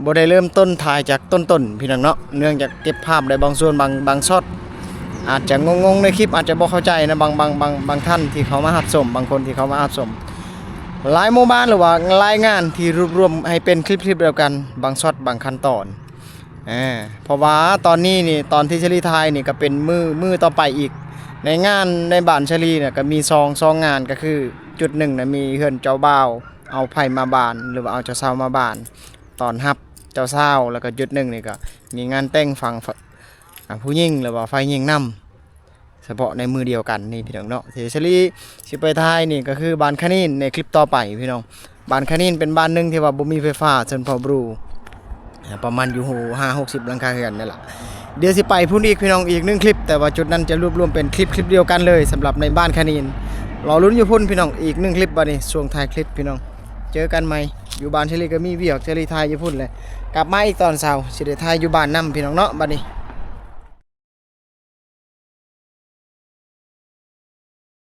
ບໍ່ໄດ້ເລີ່ມຕົ້ນຖ່າຍຈາກຕົ້ນໆ ພີ່ນ້ອງເນາະ. ເນື່ອງຈາກເກັບພາບໄດ້ບາງສ່ວນ ບາງ ບາງຊັອດ ອາດຈະງົງໆໃນຄລິບ ອາດຈະບໍ່ເຂົ້າໃຈນະ ບາງ ບາງ ບາງ ບາງທ່ານທີ່ເຂົ້າມາຮັບຊົມ ບາງຄົນທີ່ເຂົ້າມາຮັບຊົມ. ຫຼາຍໝູ່ບ້ານ ຫຼືວ່າລາຍງານທີ່ລວບລວມໃຫ້ເປັນຄລິບ ຄລິບດຽວກັນ ບາງຊັອດ ບາງຂັ້ນຕອນ. ເອີ ເພາະວ່າຕອນນີ້ນີ້ ຕອນທີ່ສາລີຖ່າຍນີ້ກໍເປັນມື້ ມື້ຕໍ່ໄປອີກ. ໃນງານໃນບ້ານສາລີນະ ກໍມີສອງ ສອງງານ ກໍຄືຈຸດໜຶ່ງນະ ມີເຮືອນເຈົ້າບ່າວເອົາໃຜມາບ້ານ ຫຼືວ່າເອົາເຈົ້າສາວມາບ້ານ ຕ້ອນຮັບເຈົ້າສາວ ແລ້ວກໍຈຸດໜຶ່ງນີ້ກໍມີງານແຕ່ງຝັ່ງ ອາ ຜູ້ຍິງ ຫຼືວ່າຝ່າຍຍິງນຳ ສະເພາະໃນມື້ດຽວກັນນີ້ພີ່ນ້ອງເນາະ. ທີ່ສາລີຊິໄປຖ່າຍນີ້ກໍຄືບ້ານຂະນີນໃນຄລິບຕໍ່ໄປພີ່ນ້ອງ. ບ້ານຂະນີນເປັນບ້ານໜຶ່ງທີ່ວ່າບໍ່ມີໄຟຟ້າຊົນເຜົ່າບຣູ ປະມານຢູ່ຫ້າຫົກສິບຫຼັງຄາເຮືອນນັ້ນລະ. ດຽວຊິໄປພຸ້ນອີກພີ່ນ້ອງ ອີກໜຶ່ງຄລິບ ແຕ່ວ່າຈຸດນັ້ນຈະລວບລວມເປັນຄລິບ ຄລິບດຽວກັນເລີຍ ສຳລັບໃນບ້ານຂະນີນ. ລໍລຸ້ນຢູ່ພຸ້ນພີ່ນ້ອງ ອີກໜຶ່ງຄລິບ. ບັດນີ້ຊ່ວງທ້າຍຄລິບພີ່ນ້ອງ ເຈີກັນໃໝ່ຢູ່ບ້ານ. ສາລີກໍມີວຽກ ສາລີຖ່າຍຢູ່ພຸ້ນແຫຼະ ກັບມາອີກຕອນເຊົ້າ ຊິໄດ້ຖ່າຍຢູ່ບ້ານນຳພີ່ນ້ອງເນາະ. ບັດນີ້